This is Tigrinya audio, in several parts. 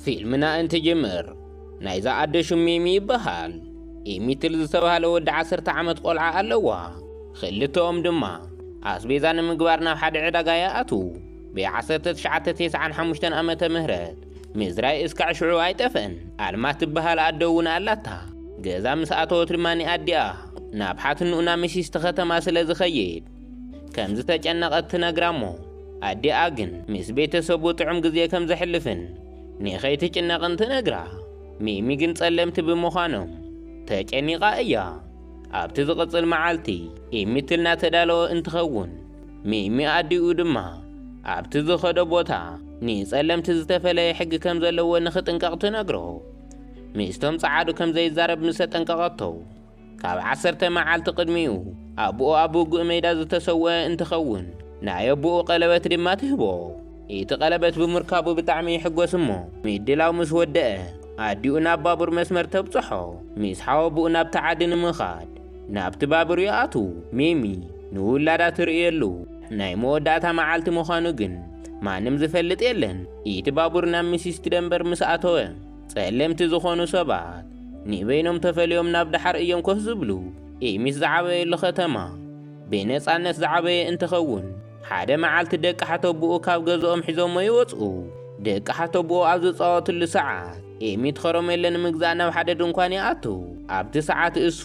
ፊልምና እንትጅምር ናይዛ ኣደ ሽም ሚሚ ይበሃል። ኤሚትል ዝተባህለ ወዲ ዓሰርተ ዓመት ቆልዓ ኣለዋ። ክልተኦም ድማ ኣስቤዛ ንምግባር ናብ ሓደ ዕዳጋ ይኣትዉ። ብ ዓሰርተ ትሽዓተ ተስዓን ሓሙሽተን ዓመተ ምህረት ምዝራይ እስካዕ ሽዑ ኣይጠፍአን። ኣልማ ትበሃል ኣደ እውን ኣላታ። ገዛ ምስ ኣተወት ድማ ንኣዲኣ ናብ ሓትንኡ ናብ ሚሲስቲ ከተማ ስለ ዝኸይድ ከም ዝተጨነቐት ትነግራ እሞ ኣዲኣ ግን ምስ ቤተሰቡ ጥዑም ግዜ ከም ዘሕልፍን ንኸይትጭነቕን ትነግራ። ሚሚ ግን ጸለምቲ ብምዃኖም ተጨኒቓ እያ። ኣብቲ ዝቕጽል መዓልቲ ኤሚትል እናተዳለወ እንትኸውን ሚሚ ኣዲኡ ድማ ኣብቲ ዝኸዶ ቦታ ንጸለምቲ ዝተፈለየ ሕጊ ከም ዘለዎ ንኽጥንቀቕ ትነግሮ። ምስቶም ጸዓዱ ከም ዘይዛረብ ምስ ኣጠንቀቐቶ ካብ ዓሰርተ መዓልቲ ቅድሚኡ ኣቦኡ ኣብ ውጉእ ሜዳ ዝተሰወአ እንትኸውን ናይ ኣቦኡ ቀለበት ድማ ትህቦ። እቲ ቀለበት ብምርካቡ ብጣዕሚ ይሕጎስ እሞ ምድላው ምስ ወደአ ኣዲኡ ናብ ባቡር መስመር ተብጽሖ። ምስ ሓወቦኡ ናብቲ ዓዲ ንምኻድ ናብቲ ባቡር ይኣትዉ። ሚሚ ንውላዳ ትርእየሉ ናይ መወዳእታ መዓልቲ ምዃኑ ግን ማንም ዝፈልጥ የለን። እቲ ባቡር ናብ ሚሲስቲ ደንበር ምስ ኣተወ ጸለምቲ ዝኾኑ ሰባት ንበይኖም ተፈልዮም ናብ ደሓር እዮም ኮፍ ዝብሉ። ኤሚት ዝዓበየሉ ከተማ ብነጻነት ዝዓበየ እንትኸውን ሓደ መዓልቲ ደቂ ሓተቦኡ ካብ ገዝኦም ሒዞሞ ይወጽኡ። ደቂ ሓተቦኡ ኣብ ዝጻወትሉ ሰዓት ኤሚት ኸረሜለ ንምግዛእ ናብ ሓደ ድንኳን ይኣቱ። ኣብቲ ሰዓት እሱ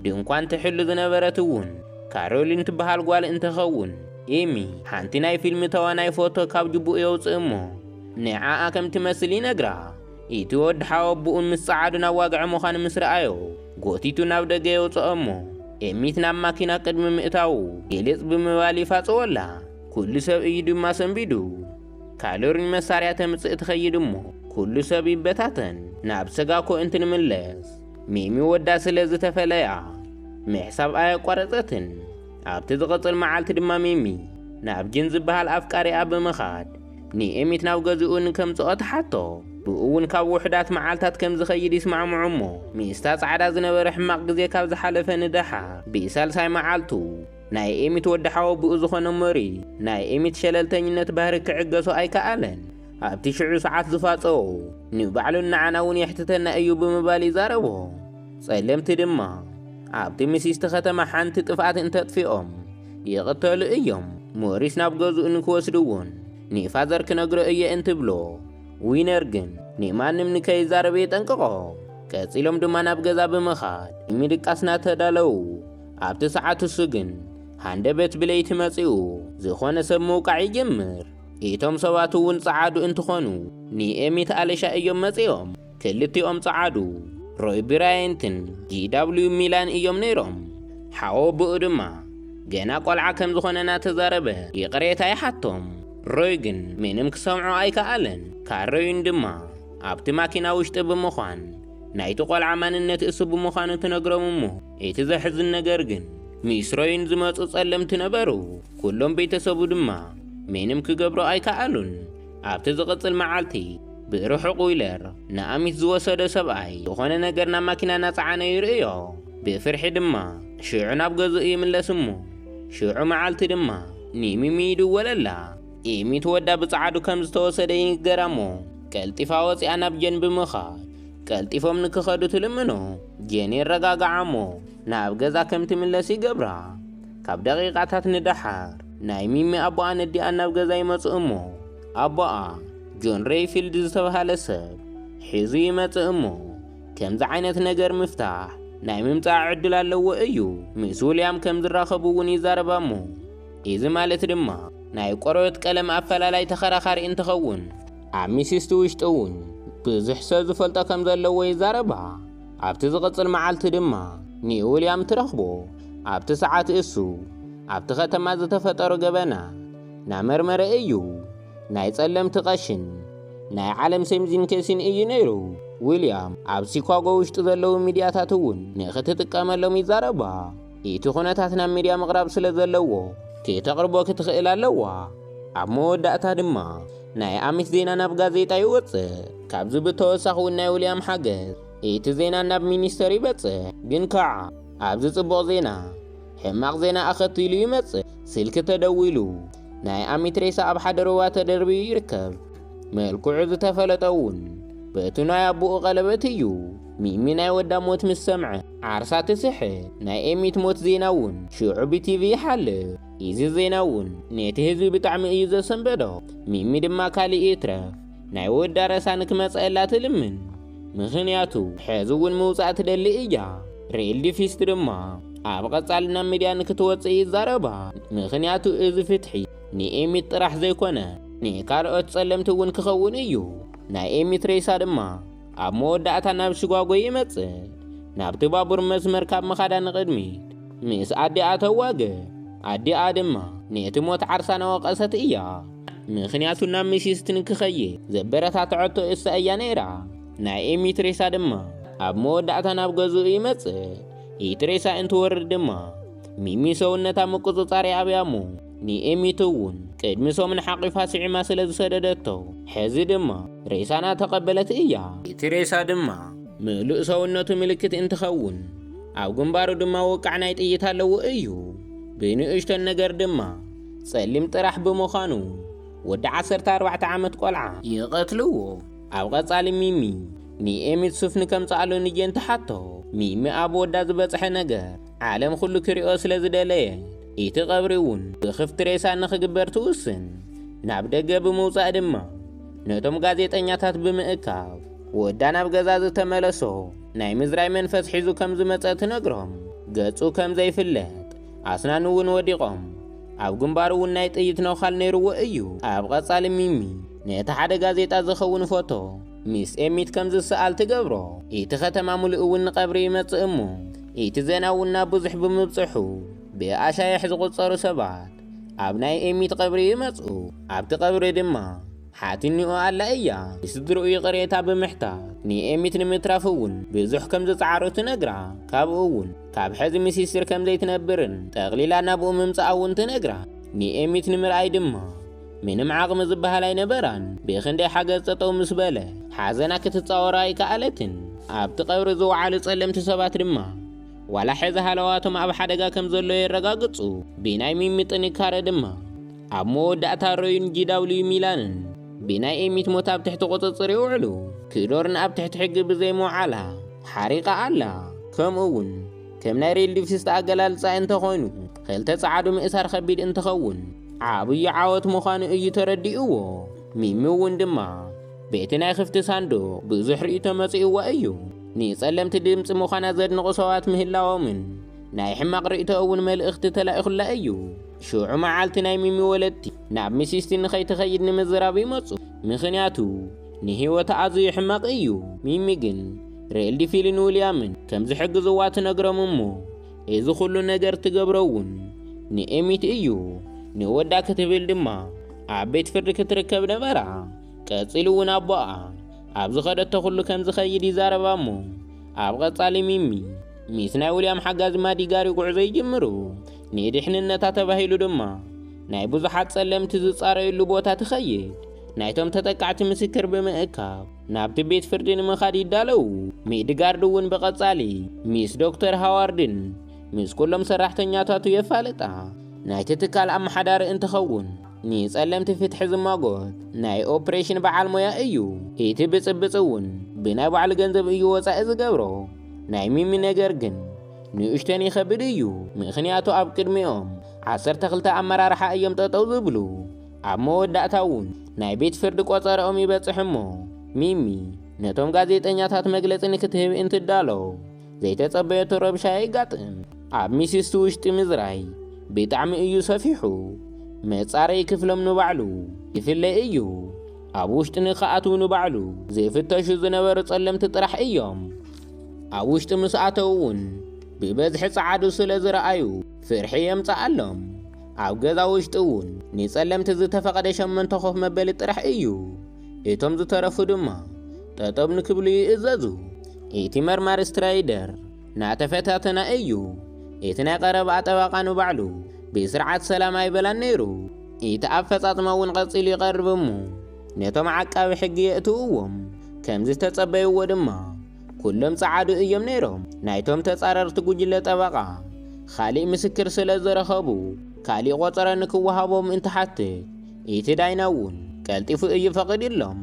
ድንኳን ትሕሉ ዝነበረት እውን ካሮሊን ትበሃል ጓል እንትኸውን ኤሚ ሓንቲ ናይ ፊልም ተዋናይ ፎቶ ካብ ጅቡኡ የውፅእ እሞ ንዓኣ ከም ትመስል ይነግራ። እቲ ወዲ ሓወቦኡን ምስ ጸዓዱ ናብ ዋግዐ ምዃኑ ምስ ረኣዮ ጎቲቱ ናብ ደገ የውፅኦ እሞ ኤሚት ናብ ማኪና ቅድሚ ምእታዉ ግልጽ ብምባል ይፋጽወላ። ኩሉ ሰብ እዩ ድማ ሰንቢዱ። ካሎሪን መሳርያ ተምጽእ ትኸይድ እሞ ኩሉ ሰብ ይበታተን። ናብ ሰጋኮ እንትንምለስ ሚሚ ወዳ ስለ ዝተፈለያ ምሕሳብ ኣየቋረጸትን። ኣብቲ ዝቕጽል መዓልቲ ድማ ሚሚ ናብ ጅን ዝበሃል ኣፍቃሪኣ ብምኻድ ንኤሚት ናብ ገዝኡ ንከምጽኦ ትሓቶ። ብኡ እውን ካብ ውሑዳት መዓልታት ከም ዝኸይድ ይስማዕምዑ እሞ ምስታ ጻዕዳ ዝነበረ ሕማቕ ግዜ ካብ ዝሓለፈ ንደሓር ብሳልሳይ መዓልቱ ናይ ኤሚት ወዲ ሓወቦኡ ዝኾነ ሞሪ ናይ ኤሚት ሸለልተኝነት ባህሪ ክዕገሶ ኣይከኣለን። ኣብቲ ሽዑ ሰዓት ዝፋጸዎ ንባዕሉን ንዓና እውን የሕትተና እዩ ብምባል ይዛረቦ። ጸለምቲ ድማ ኣብቲ ሚሲስቲ ከተማ ሓንቲ ጥፍኣት እንተጥፊኦም ይቕተሉ እዮም። ሞሪስ ናብ ገዝኡ ንክወስድዎን ንፋዘር ክነግሮ እየ እንትብሎ ዊነር ግን ንማንም ንከይዛረብ የጠንቅቖ። ቀጺሎም ድማ ናብ ገዛ ብምኻድ ንምድቃስ እናተዳለዉ ኣብቲ ሰዓት እሱ ግን ሃንደበት ብለይቲ መጺኡ ዝኾነ ሰብ ምውቃዕ ይጅምር። እቶም ሰባት እውን ጸዓዱ እንትኾኑ ንኤሚት ኣለሻ እዮም መጺኦም። ክልቲኦም ጸዓዱ ሮይ ብራየንትን ጂ ዳብልዩ ሚላን እዮም ነይሮም። ሓወቦኡ ድማ ገና ቆልዓ ከም ዝኾነ እናተዛረበ ይቕሬታ ይሓቶም። ሮይ ግን ምንም ክሰምዖ ኣይከኣለን። ካሮሊን ድማ ኣብቲ ማኪና ውሽጢ ብምዃን ናይቲ ቆልዓ ማንነት እሱ ብምዃኑ ትነግሮም እሞ እቲ ዘሕዝን ነገር ግን ምስ ሮይን ዝመጹ ጸለምቲ ነበሩ። ኩሎም ቤተሰቡ ድማ ምንም ክገብሩ ኣይከኣሉን። ኣብቲ ዝቕጽል መዓልቲ ብርሑቕ ዊለር ንኣሚት ዝወሰዶ ሰብኣይ ዝኾነ ነገር ናብ ማኪና እናጸዓነ ይርእዮ። ብፍርሒ ድማ ሽዑ ናብ ገዝኡ ይምለስ እሞ ሽዑ መዓልቲ ድማ ንሚሚ ይድወለላ። ኤሚት ወዳ ብጸዓዱ ከም ዝተወሰደ ይንገራ እሞ ቀልጢፋ ወጺኣ ናብ ጀን ብምኻድ ቀልጢፎም ንክኸዱ ትልምኖ። ጀን የረጋግዓ እሞ ናብ ገዛ ከም ትምለስ ይገብራ። ካብ ደቂቓታት ንደሓር ናይ ሚሚ ኣቦኣ ነዲኣ ናብ ገዛ ይመጹ እሞ ኣቦኣ ጆን ሬይፊልድ ዝተባህለ ሰብ ሒዙ ይመጽእ እሞ ከምዚ ዓይነት ነገር ምፍታሕ ናይ ምምጻእ ዕድል ኣለዎ እዩ። ምስ ዊልያም ከም ዝራኸቡ እውን ይዛረባ እሞ እዚ ማለት ድማ ናይ ቆርበት ቀለም ኣፈላላይ ተኸራኻሪ እንትኸውን ኣብ ሚሲስቲ ውሽጢ እውን ብዙሕ ሰብ ዝፈልጦ ከም ዘለዎ ይዛረባ። ኣብቲ ዝቕጽል መዓልቲ ድማ ንዊልያም ትረኽቦ። ኣብቲ ሰዓት እሱ ኣብቲ ከተማ ዝተፈጠሩ ገበናት እናመርመረ እዩ። ናይ ጸለምቲ ቀሽን ናይ ዓለም ሴምዚን ኬሲን እዩ ነይሩ። ዊልያም ኣብ ሲካጎ ውሽጢ ዘለዉ ሚድያታት እውን ንኽትጥቀመሎም ይዛረባ። እቲ ኩነታት ናብ ሚድያ ምቕራብ ስለ ዘለዎ ክተቕርቦ ክትኽእል ኣለዋ። ኣብ መወዳእታ ድማ ናይ ኣሚት ዜና ናብ ጋዜጣ ይወጽእ። ካብዚ ብተወሳኺ እውን ናይ ዊልያም ሓገዝ እቲ ዜና ናብ ሚኒስተር ይበጽሕ። ግን ከዓ ኣብዚ ጽቡቕ ዜና ሕማቕ ዜና ኣኸቲሉ ይመጽእ። ስልኪ ተደዊሉ ናይ ኣሚት ሬሳ ኣብ ሓደ ሩባ ተደርብዩ ይርከብ። መልክዑ ዝተፈለጠ እውን በቲ ናይ ኣቦኡ ቀለበት እዩ። ሚሚ ናይ ወዳ ሞት ምስ ሰምዐ ዓርሳ ትስሕት። ናይ ኤሚት ሞት ዜና እውን ሽዑ ብቲቪ ይሓልፍ። እዚ ዜና እውን ነቲ ህዝቢ ብጣዕሚ እዩ ዘሰንበዶ። ሚሚ ድማ ካልእ ይትረፍ ናይ ወዳ ረሳ ንክመፀእላ ትልምን። ምኽንያቱ ሕዚ እውን ምውፃእ ትደሊ እያ። ሬል ዲፊስት ድማ ኣብ ቐጻሊ ናብ ሚድያ ንክትወፅእ ይዛረባ። ምኽንያቱ እዚ ፍትሒ ንኤሚት ጥራሕ ዘይኮነ ንካልኦት ጸለምቲ እውን ክኸውን እዩ። ናይ ኤሚት ሬሳ ድማ ኣብ መወዳእታ ናብ ሽጓጎ ይመጽእ። ናብቲ ባቡር መስመር ካብ ምኻዳ ንቕድሚት ምስ ኣዲኣ ተዋግእ። ኣዲኣ ድማ ነቲ ሞት ዓርሳ ናወቐሰት እያ። ምኽንያቱ ናብ ሚሲስትን ክኸይድ ዘበረታትዐቶ እሳ እያ ነይራ። ናይ ኤሚት ሬሳ ድማ ኣብ መወዳእታ ናብ ገዝኡ ይመጽእ። እቲ ሬሳ እንትወርድ ድማ ሚሚ ሰውነታ ምቁጽጻር ይኣብያ እሞ ንኤሚት እውን ቅድሚ ሰሙን ሓቒፋ ስዒማ ስለ ዝሰደደቶ ሕዚ ድማ ሬሳና ተቐበለት እያ። እቲ ሬሳ ድማ ምሉእ ሰውነቱ ምልክት እንትኸውን ኣብ ግንባሩ ድማ ውቃዕ ናይ ጥይት ኣለዎ እዩ። ብንእሽቶን ነገር ድማ ጸሊም ጥራሕ ብምዃኑ ወዲ ዓሰርተ ኣርባዕተ ዓመት ቆልዓ ይቐትልዎ። ኣብ ቐጻሊ ሚሚ ንኤሚት ሱፍ ንከምጽኣሉ ንጀን ትሓቶ። ሚሚ ኣብ ወዳ ዝበጽሐ ነገር ዓለም ኩሉ ክሪኦ ስለ ዝደለየ እቲ ቐብሪ እውን ብኽፍቲ ሬሳ ንኽግበር ትውስን። ናብ ደገ ብምውጻእ ድማ ነቶም ጋዜጠኛታት ብምእካብ ወዳ ናብ ገዛ ዝተመለሶ ናይ ምዝራይ መንፈስ ሒዙ ከም ዝመጸ ትነግሮም። ገጹ ከም ዘይፍለጥ ኣስናኑ እውን ወዲቖም ኣብ ግንባሩ እውን ናይ ጥይት ነዃል ነይርዎ እዩ። ኣብ ቐጻሊ ሚሚ ነቲ ሓደ ጋዜጣ ዝኸውን ፎቶ ምስ ኤሚት ከም ዝሰኣል ትገብሮ። እቲ ከተማ ሙሉእ እውን ንቐብሪ ይመጽእ እሞ እቲ ዜና እውን ናብ ብዙሕ ብምብጽሑ ብኣሻየሕ ዝቑጸሩ ሰባት ኣብ ናይ ኤሚት ቐብሪ ይመጽኡ። ኣብቲ ቐብሪ ድማ ሓትኒኡ ኣላ እያ። ንስድርኡ ይቕሬታ ብምሕታት ንኤሚት ንምትራፍ እውን ብዙሕ ከም ዝጸዓሩ ትነግራ። ካብኡ እውን ካብ ሕዚ ሚሲስትር ከም ዘይትነብርን ጠቕሊላ ናብኡ ምምጻኣ እውን ትነግራ። ንኤሚት ንምርኣይ ድማ ምንም ዓቕሚ ዝበሃል ኣይነበራን። ብኽንደይ ሓገዝ ጠጠው ምስ በለ ሓዘና ክትጻወራ ኣይከኣለትን። ኣብቲ ቐብሪ ዝወዓሉ ጸለምቲ ሰባት ድማ ዋላ ሕዚ ሃለዋቶም ኣብ ሓደጋ ከም ዘሎ የረጋግጹ። ብናይ ሚሚ ጥንካረ ድማ ኣብ መወዳእታ ሮዩን ጂ ዳብልዩ ሚላንን ብናይ ኤሚት ሞት ኣብ ትሕቲ ቁጽጽር ይውዕሉ። ክዶርን ኣብ ትሕቲ ሕጊ ብዘይምውዓላ ሓሪቓ ኣላ። ከምኡ እውን ከም ናይ ሬል ዲፊስት ኣገላልጻ እንተኾይኑ ክልተ ጸዓዱ ምእሳር ከቢድ እንትኸውን ዓብዪ ዓወት ምዃኑ እዩ ተረዲእዎ። ሚሚ እውን ድማ በቲ ናይ ክፍቲ ሳንዱቕ ብዙሕ ርእይቶ መጺእዋ እዩ። ንጸለምቲ ድምጺ ምዃና ዘድንቑ ሰባት ምህላዎምን ናይ ሕማቕ ርእይቶ እውን መልእኽቲ ተላኢኹላ እዩ። ሽዑ መዓልቲ ናይ ሚሚ ወለድቲ ናብ ሚሲስቲ ንኸይትኸይድ ንምዝራብ ይመጹ። ምኽንያቱ ንህይወታ ኣዝዩ ሕማቕ እዩ። ሚሚ ግን ሬልዲ ፊልን ዊልያምን ከም ዝሕግዝዋ ትነግሮም እሞ እዚ ኩሉ ነገር ትገብሮ እውን ንኤሚት እዩ። ንወዳ ክትብል ድማ ኣብ ቤት ፍርዲ ክትርከብ ነበራ። ቀጺሉ እውን ኣቦኣ ኣብ ዝኸደቶ ኩሉ ከም ዝኸይድ ይዛረባ እሞ ኣብ ቐጻሊ ሚሚ ምስ ናይ ዊልያም ሓጋዚ ማዲጋሪ ጉዕዞ ይጅምሩ። ንድሕንነታ ተባሂሉ ድማ ናይ ብዙሓት ጸለምቲ ዝጻረዩሉ ቦታ ትኸይድ። ናይቶም ተጠቃዕቲ ምስክር ብምእካብ ናብቲ ቤት ፍርዲ ንምኻድ ይዳለዉ። ሚድጋርድ እውን ብቐጻሊ ምስ ዶክተር ሃዋርድን ምስ ኩሎም ሰራሕተኛታቱ የፋልጣ። ናይቲ ትካል ኣመሓዳሪ እንትኸውን ንጸለምቲ ፍትሒ ዝማጎት ናይ ኦፕሬሽን በዓል ሞያ እዩ። እቲ ብጽብጽ እውን ብናይ ባዕሉ ገንዘብ እዩ ወጻኢ ዝገብሮ። ናይ ሚሚ ነገር ግን ንእሽተን ይኸብድ እዩ። ምኽንያቱ ኣብ ቅድሚኦም ዓሰርተ ክልተ ኣመራርሓ እዮም ጠጠው ዝብሉ። ኣብ መወዳእታ እውን ናይ ቤት ፍርዲ ቆጸርኦም ይበጽሕ እሞ ሚሚ ነቶም ጋዜጠኛታት መግለጺ ንክትህብ እንትዳሎ ዘይተጸበየቶ ረብሻ የጋጥም። ኣብ ሚሲስቲ ውሽጢ ምዝራይ ብጣዕሚ እዩ ሰፊሑ። መጻረዪ ክፍሎም ንባዕሉ ይፍለ እዩ። ኣብ ውሽጢ ንክኣትዉ ንባዕሉ ዝፍተሹ ዝነበሩ ጸለምቲ ጥራሕ እዮም። ኣብ ውሽጢ ምስ ኣተዉ እውን ብበዝሒ ጸዓዱ ስለ ዝረኣዩ ፍርሒ የምጽኣሎም። ኣብ ገዛ ውሽጢ እውን ንጸለምቲ ዝተፈቐደ ሸመንተ ኮፍ መበሊ ጥራሕ እዩ። እቶም ዝተረፉ ድማ ጠጠብ ንክብሉ ይእዘዙ። እቲ መርማሪ ስትራይደር ናተፈታተና እዩ። እቲ ናይ ቀረባ ጠበቓ ንባዕሉ ብስርዓት ሰላም ኣይበላን ነይሩ። እቲ ኣፈጻጽማ እውን ቀጺሉ ይቐርብ እሞ ነቶም ዓቃቢ ሕጊ የእትውዎም። ከም ዝተጸበይዎ ድማ ኩሎም ጸዓዱ እዮም ነይሮም። ናይቶም ተጻረርቲ ጉጅለ ጠበቓ ካሊእ ምስክር ስለ ዝረኸቡ ካሊእ ቆጸራ ንክወሃቦም እንትሓትት እቲ ዳይና እውን ቀልጢፉ እዩ ፈቒድሎም።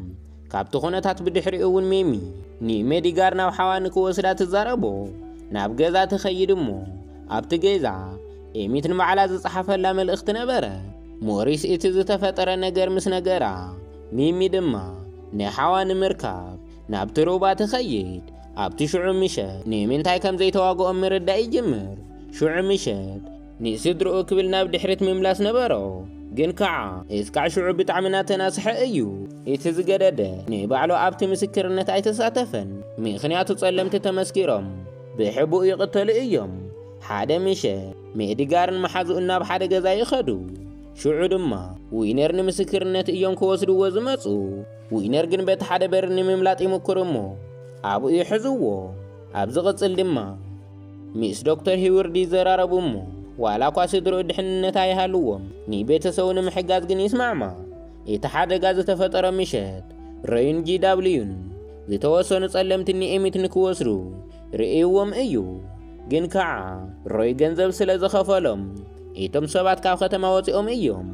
ካብቲ ኩነታት ብድሕሪኡ እውን ሜሚ ንኤሚ ኤድጋር ናብ ሓዋ ንክወስዳ ትዛረቦ። ናብ ገዛ ትኸይድ እሞ ኣብቲ ገዛ ኤሚት ንባዕላ ዝጸሓፈላ መልእኽቲ ነበረ። ሞሪስ እቲ ዝተፈጠረ ነገር ምስ ነገራ፣ ሜሚ ድማ ንሓዋ ንምርካብ ናብቲ ሩባ ትኸይድ። ኣብቲ ሽዑ ምሸት ንምንታይ ከም ዘይተዋግኦም ምርዳእ ይጅምር። ሽዑ ምሸት ንስድርኡ ክብል ናብ ድሕሪት ምምላስ ነበሮ። ግን ከዓ እስካዕ ሽዑ ብጣዕሚ እናተናስሐ እዩ። እቲ ዝገደደ ንባዕሉ ኣብቲ ምስክርነት ኣይተሳተፈን። ምኽንያቱ ጸለምቲ ተመስኪሮም ብሕቡእ ይቕተሉ እዮም። ሓደ ምሸት ሜድጋርን መሓዝኡን ናብ ሓደ ገዛ ይኸዱ። ሽዑ ድማ ዊነር ንምስክርነት እዮም ክወስድዎ ዝመጹ። ዊነር ግን በቲ ሓደ በሪ ንምምላጥ ይምክር እሞ ኣብኡ ይሕዝዎ። ኣብ ዝቕጽል ድማ ምስ ዶክተር ሂውርድ ይዘራረቡ እሞ ዋላ እኳ ስድርኡ ድሕንነት ኣይሃልዎም፣ ንቤተሰቡ ንምሕጋዝ ግን ይስማዕማ። እቲ ሓደጋ ዝተፈጠረ ምሸት ሮይን ጂ ዳብልዩን ዝተወሰኑ ጸለምቲ ንኤሚት ንክወስዱ ርእይዎም እዩ። ግን ከዓ ሮይ ገንዘብ ስለ ዝኸፈሎም እቶም ሰባት ካብ ከተማ ወፂኦም እዮም።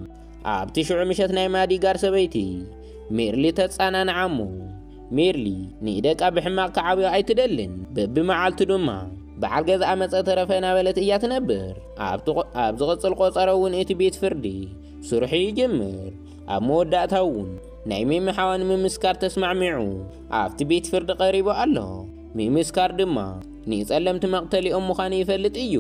ኣብቲ ሽዑ ምሸት ናይ ማዲጋር ሰበይቲ ሜርሊ ተጸናንዓ እሞ ሜርሊ ንደቃ ብሕማቕ ክዓብዮ ኣይትደልን። በብመዓልቱ ድማ በዓል ገዛኣ መጸ ተረፈ እናበለት እያ ትነብር። ኣብቲ ቆ-፣ ኣብ ዝቕጽል ቆጸሮ እውን እቲ ቤት ፍርዲ ስርሑ ይጅምር። ኣብ መወዳእታ እውን ናይ ሜሚ ሓዋ ንምምስካር ተስማዕሚዑ ኣብቲ ቤት ፍርዲ ቀሪቡ ኣሎ። ምምስካር ድማ ንጸለምቲ መቕተሊኦም ምዃኑ ይፈልጥ እዩ።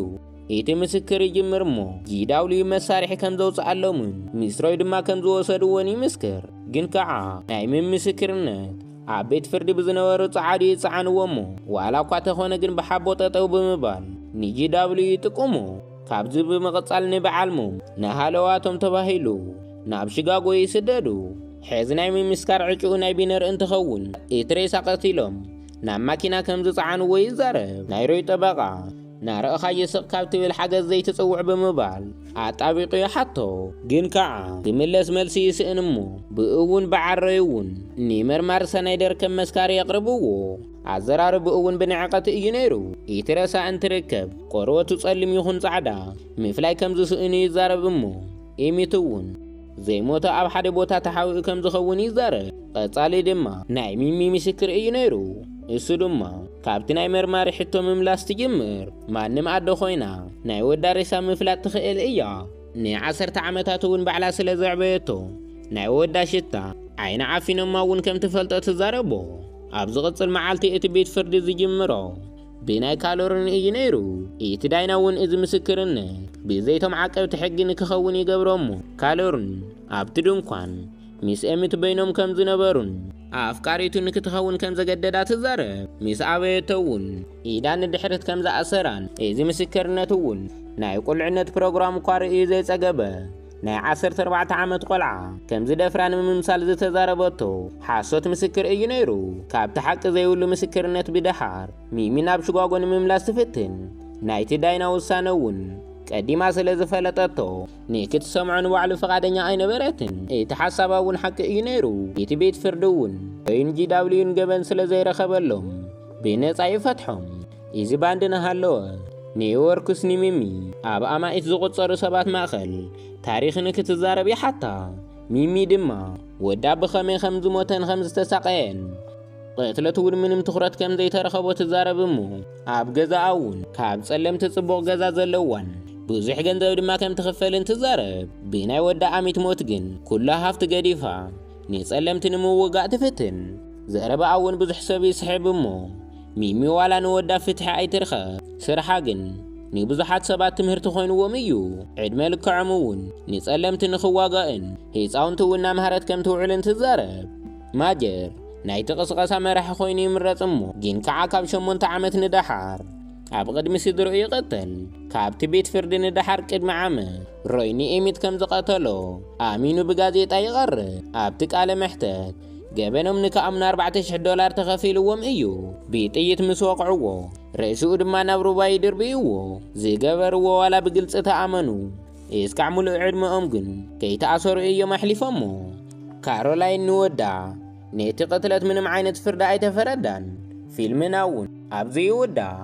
እቲ ምስክር ይጅምር እሞ ጂ ዳብልዩ መሳርሒ ከም ዘውፅኣሎምን ሚስ ሮይ ድማ ከም ዝወሰድዎን ይምስክር። ግን ከዓ ናይ ምምስክርነት ኣብ ቤት ፍርዲ ብዝነበሩ ጸዓዱ ይጸዓንዎ እሞ ዋላ እኳ ተኾነ ግን ብሓቦ ጠጠው ብምባል ንጂ ዳብልዩ ይጥቅሙ። ካብዚ ብምቕጻል ንበዓል ሞም ንሃለዋቶም ተባሂሉ ናብ ሽጋጎ ይስደዱ። ሕዚ ናይ ምምስካር ዕጭኡ ናይ ቢነር እንትኸውን እቲ ሬሳ ቀቲሎም ናብ ማኪና ከም ዝጸዓንዎ ይዛረብ። ናይ ሮይ ጠበቓ ናረእኻዮ ስቕ ካብ ትብል ሓገዝ ዘይትጽውዕ ብምባል ኣጣቢቑ ይሓቶ። ግን ከዓ ዝምለስ መልሲ ይስእን እሞ ብእውን በዓል ሮይ እውን ንመርማሪ ሰናይደር ከም መስካሪ የቕርብዎ። ኣዘራርብኡ እውን ብንዕቀት እዩ ነይሩ። እቲ ረሳ እንትርከብ ቆርበቱ ጸሊም ይኹን ጻዕዳ ምፍላይ ከም ዝስእኑ ይዛረብ እሞ ኤሚት እውን ዘይሞተ ኣብ ሓደ ቦታ ተሓዊኡ ከም ዝኸውን ይዛረብ። ቀጻሊ ድማ ናይ ሚሚ ምስክር እዩ ነይሩ። እሱ ድማ ካብቲ ናይ መርማሪ ሕቶ ምምላስ ትጅምር። ማንም ኣደ ኮይና ናይ ወዳ ሬሳ ምፍላጥ ትኽእል እያ። ንዓሰርተ ዓመታት እውን ባዕላ ስለ ዘዕበየቶ ናይ ወዳ ሽታ ዓይና ዓፊኖማ እውን ከም ትፈልጦ ትዛረቦ። ኣብ ዝቕጽል መዓልቲ እቲ ቤት ፍርዲ ዝጅምሮ ብናይ ካሎርን እዩ ነይሩ። እቲ ዳይና እውን እዚ ምስክርነት ብዘይቶም ዓቀብቲ ሕጊ ንክኸውን ይገብሮ እሞ ካሎርን ኣብቲ ድንኳን ምስ ኤሚት በይኖም ከም ዝነበሩን ኣፍቃሪቱ ንክትኸውን ከም ዘገደዳ ትዛረብ። ምስ ኣበየቶ እውን ኢዳ ንድሕሪት ከም ዝኣሰራን እዚ ምስክርነት እውን ናይ ቁልዕነት ፕሮግራም እኳ ርእዩ ዘይጸገበ ናይ ዓሰርተ ኣርባዕተ ዓመት ቆልዓ ከም ዝደፍራ ንምምሳል ዝተዛረበቶ ሓሶት ምስክር እዩ ነይሩ። ካብቲ ሓቂ ዘይብሉ ምስክርነት ብደሓር ሚሚ ናብ ሽጓጎ ንምምላስ ትፍትን። ናይቲ ዳይና ውሳነ እውን ቀዲማ ስለ ዝፈለጠቶ ንክትሰምዖ ንባዕሉ ፍቓደኛ ኣይነበረትን። እቲ ሓሳባ እውን ሓቂ እዩ ነይሩ። እቲ ቤት ፍርዲ እውን ሮይን ጂ ዳብልዩን ገበን ስለ ዘይረኸበሎም ብነጻ ይፈትሖም። እዚ ባንድ እናሃለወ ኒውዮርክስ ንሚሚ ኣብ ኣማኢት ዝቑጸሩ ሰባት ማእከል ታሪኽ ንክትዛረብ ይሓታ። ሚሚ ድማ ወዳ ብኸመይ ከም ዝሞተን ከም ዝተሳቐየን ቅትለት እውን ምንም ትኹረት ከም ዘይተረኸቦ ትዛረብ እሞ ኣብ ገዛኣ እውን ካብ ጸለምቲ ጽቡቕ ገዛ ዘለዋን ብዙሕ ገንዘብ ድማ ከም ትኽፈልን ትዛረብ። ብናይ ወዳ ኣሚት ሞት ግን ኩሉ ሃፍቲ ገዲፋ ንጸለምቲ ንምውጋእ ትፍትን። ዘረባኣ እውን ብዙሕ ሰብ ይስሕብ እሞ ሚሚ ዋላ ንወዳ ፍትሒ ኣይትርኸብ። ስርሓ ግን ንብዙሓት ሰባት ትምህርቲ ኮይንዎም እዩ። ዕድመ ልክዖም እውን ንጸለምቲ ንኽዋጋእን ህፃውንቲ እውን እናምሃረት ከም ትውዕልን ትዛረብ። ማጀር ናይቲ ቅስቀሳ መራሒ ኮይኑ ይምረጽ እሞ ግን ከዓ ካብ ሸሞንተ ዓመት ንደሓር ኣብ ቅድሚ ስድርኡ ይቕተል። ካብቲ ቤት ፍርዲ ንደሓር ቅድሚ ዓመት ሮይ ንኤሚት ከም ዝቐተሎ ኣሚኑ ብጋዜጣ ይቐርብ። ኣብቲ ቃለ መሕተት ገበኖም ንክኣምኑ ኣርባዕተ ሽሕ ዶላር ተኸፊልዎም እዩ። ብጥይት ምስ ወቕዕዎ ርእስኡ ድማ ናብ ሩባ ይድርብይዎ። ዝገበርዎ ዋላ ብግልፂ ተኣመኑ እስካዕ ሙሉእ ዕድመኦም ግን ከይተኣሰሩ እዮም ኣሕሊፎሞ። ካሮላይን ንወዳ ነቲ ቅትለት ምንም ዓይነት ፍርዲ ኣይተፈረዳን። ፊልምና እውን ኣብዚ ይውዳእ።